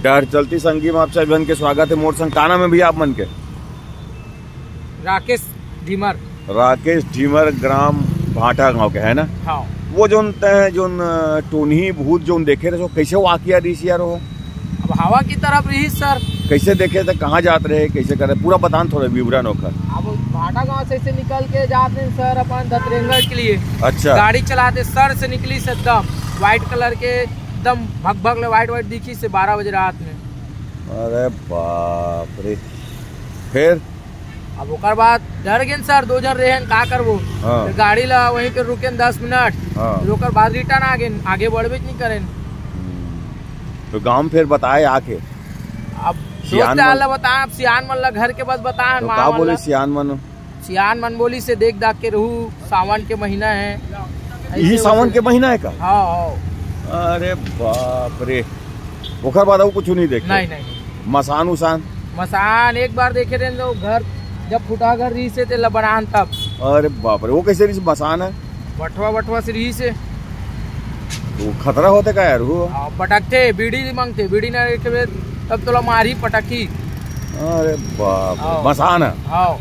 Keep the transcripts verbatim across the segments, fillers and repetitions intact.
यार, चलती संगी में आप सभी मन के स्वागत है। मोर संग का नाम है भैया आप मन के? राकेश ढीमर। राकेश ढीमर, ग्राम भाटा गांव के है ना? हाँ। वो जोन तय जोन, अ, टोनही भूत जोन देखे रहे, वो कैसे वाकया रही यार वो? अब हवा की तरफ रही सर। कैसे देखे थे, कहाँ जात रहे, कैसे करे, पूरा बतान थोड़ा विवरण होकर। अब भाटा गांव से, से निकल के जाते हैं सर अपन दतरेंगड़ के लिए। अच्छा। गाड़ी चलाते सर से निकली से एकदम व्हाइट कलर के, एकदम भग भग ले व्हाइट व्हाइट दिखी से बारह बजे रात में। अरे बाप रे। फिर? अब ओकर बाद डर गेन सर, दो जन रहेन, का करबो? हाँ। फिर गाड़ी ला वहीं पे रुकेन दस मिनट। हाँ। फिर ओकर बाद रिटर्न आ गेन, आगे बढ़बे नहीं करेन। हम्म। तो गांव में फिर बताए आके? अब सियान दोस्त मन ला बताए, अब सियान मन ला घर के बस बताए, तो माँ का मन बोले ला। सियान मन? सियान मन बोली से देख दाख के रहू, सावन के महीना है। ऐसे यही सावन वैसे। के महीना है का? हाँ, हाँ। अरे बाप रे। ओकर बाद अउ कुछ नहीं देखे? नहीं, नहीं। मसान उसान? मसान एक बार देखे रहे तो घर, जब फुटहा घर रही से तेला बनान तब। अरे बाप रे, वो कैसे रही मसान है? बठवा बठवा से रही से। वो खतरा होते का यार वो? हाँ, पटकते, बीड़ी मांगते, बीड़ी ना रखे तब तोला मारी पटकी। अरे बाप रे, हाँ। मसान है? हाँ।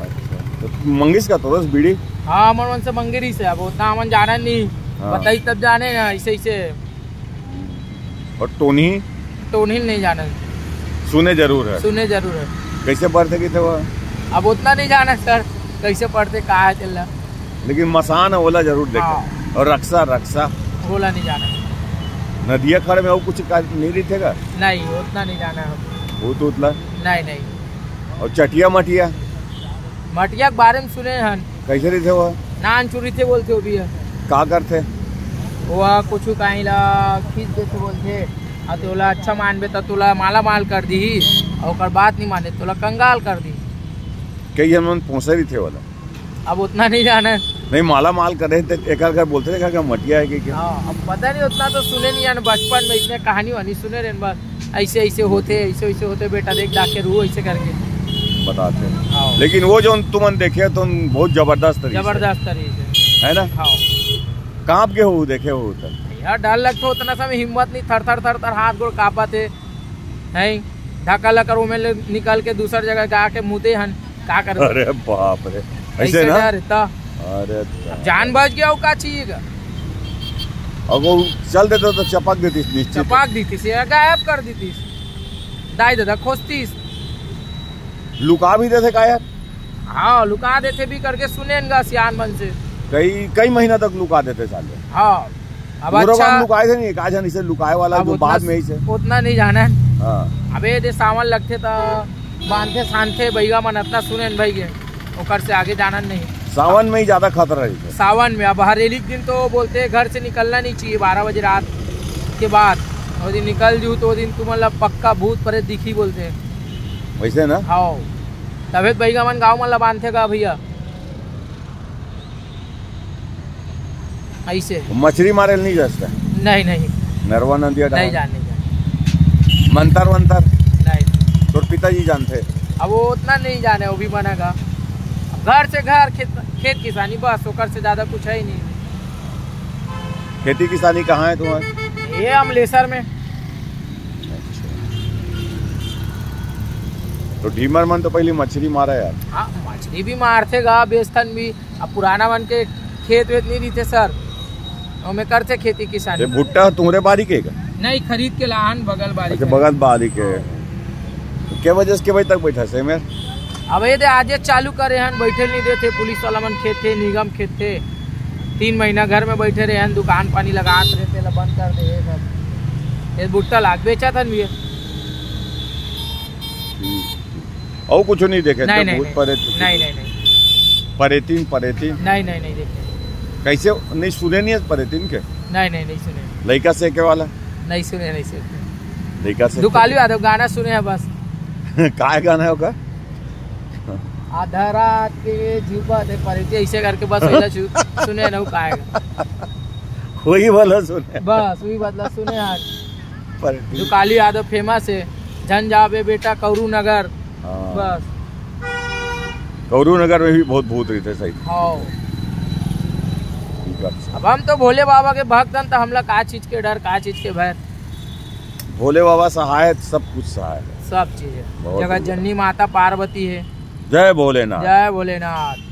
अच्छा, तो मंगिस का तोरस बीड़ी? हाँ, हमन मन से मंगे रही से, अब उतना हमन जाना नहीं, हाँ। बताई तब जाने ना, ऐसे ऐसे। और टोनही? टोनही नहीं जाना। सुने जरूर है? सुने जरूर है। कैसे पढ़ते की थे वो? अब उतना नहीं जाना सर, कैसे पढ़ते, का है चल रहा। लेकिन मसान है, ओला जरूर देखे। हाँ। और रक्सा, रक्सा? ओला नहीं जाना। नदिया खड़ में और कुछ का नहीं रही थे का? नहीं, उतना नहीं जाना है। वो तो उतला? नहीं, नहीं। और चटिया मटिया? मटिया के बारे में सुने हन। कैसे रहिथे वो? नान चुरी थे बोलथे वो भी है। का करथे? वो कुछ काहीं ला खींच देथे बोलथे, आ तोला अच्छा मानबे त तोला माला माल कर दीही, और ओकर बात नहीं माने तोला कंगाल कर दीही। कई हमन पोसे रहिथे वाला। अब उतना नहीं जाने। नहीं, माला माल करे त एकर घर बोलथे, एकर घर मटिया है कि क्या? हाँ, अब पता नहीं, उतना तो सुने नहीं जाने, बचपन में इतने कहानी वानी सुने रहे बस। ऐसे ऐसे होते, ऐसे ऐसे होते बेटा, देख दाख के रू ऐसे करके। बताते हैं। हाँ। लेकिन वो जो तुमन देखे, तुम बहुत जबरदस्त रही से। जबरदस्त रही से। है ना? हाँ। कांप के हो देखे हो तो? यार, डर लगता, उतना समय हिम्मत नहीं, थर थर थर थर हाथ गोड़ कांपत है। हैं, ढाका लकर वो में ले निकल के दूसर जगह गा के मुते हन, का कर? अरे बाप रे, ऐसे ऐसे ना? डर था। अरे अब जान बच गया, वो का चाहिए का? अब वो चल देता तो चपक देती निश्चित। चपक देती से, गायब कर देती। दाई दादा खोजतीस। लुका भी देथे का यार? हाँ, लुका देथे भी करके सुने न गा सियान मन से। कई, कई महीना तक लुका देथे साले। हाँ, अब पूरा अच्छा। बार लुकाए थे नहीं, का जान इसे लुकाए वाला अब जो उतना बाद में ही से। उतना नहीं जाना है। हाँ। अबे दे सावन लगथे त बांधथे सानथे बइगा मन, अतना सुने न भाई के, ओकर से आगे जाना नहीं। सावन में ही ज्यादा खतरा रही है। सावन में, अब हरेली के दिन तो बोलते हैं घर से निकलना नहीं चाहिए बारह बजे रात के बाद। वो दिन निकल जू तो वो दिन तुमन ला पक्का भूत प्रेत दिखी बोलते हैं। वैसे ना? हाँ, तबे त बइगा मन गाँव मन ला बांधथे गा भैया। ऐसे। मछरी मारे ल नहीं जाता? नहीं, नहीं। नरवा नदिया नहीं डाल? जान, नहीं जान। मंतर वंतर? नहीं। तोर पिताजी जानथे? अब वो उतना नहीं जाने, वो भी मना का। घर से घर, खेत, खेत किसानी, बस, ओकर से ज्यादा कुछ है ही नहीं। खेती किसानी कहाँ है तुम्हारे? ये अमलेसर में। अच्छा। तो ढीमर मन तो पहले मछली मारा यार। हाँ, मछली भी मारथे गा, बेचथन भी। अब पुराना मन के खेत वेत नहीं रहिथे सर, ओमे करथे खेती किसानी। ये भुट्टा तुम्हरे बारी के का? नहीं, खरीद के लाहन, बगल बारी अच्छा, के। बगल बारी के। तो के बजे से के बजे तक बैठा से में? अब ये दे आजे चालू करे हन, बैठे नहीं देथे, पुलिस वाला मन खेत थे, निगम खेत थे। तीन महीना घर में बैठे रहे हन, दुकान पानी लगात रहे, तेला बंद कर दे ये सब। ये भुट्टा लाग बेचा था नहीं। ठीक, ठीक। और कुछ नहीं देखे नहीं, थे, नहीं, भूत नहीं। परेत कुछ नहीं, नहीं? नहीं, नहीं। परेतीन, परेतीन। नहीं, नहीं, नहीं देखे। कैसे नहीं सुने नहीं है परेतीन के? नहीं, नहीं, नहीं सुने। लड़का से के वाला? नहीं सुने, नहीं सुने। लड़का से दुकालू यादव गाना सुने हैं बस। काय गाना है ओकर? आधा रात के झुका थे परेती, ऐसे करके बस वैसा छु-, सुने ना, वो काय गा। वही वाला सुने। बस वही बदला सुने आज। परेती। दुकालू यादव फेमस है, झन जाबे बेटा कौरू नगर। हाँ। बस। कौरू नगर में भी बहुत भूत रहिथे सही। हाँ। ठीक है। अब हम तो भोले बाबा के भक्त हन, तो हमला का चीज के डर, का चीज के भय? भोले बाबा सहाय, सब कुछ सहाय है। सब चीज है। बहुत जगत बढ़िया। जननी माता पार्वती है। जय भोलेनाथ। जय भोलेनाथ।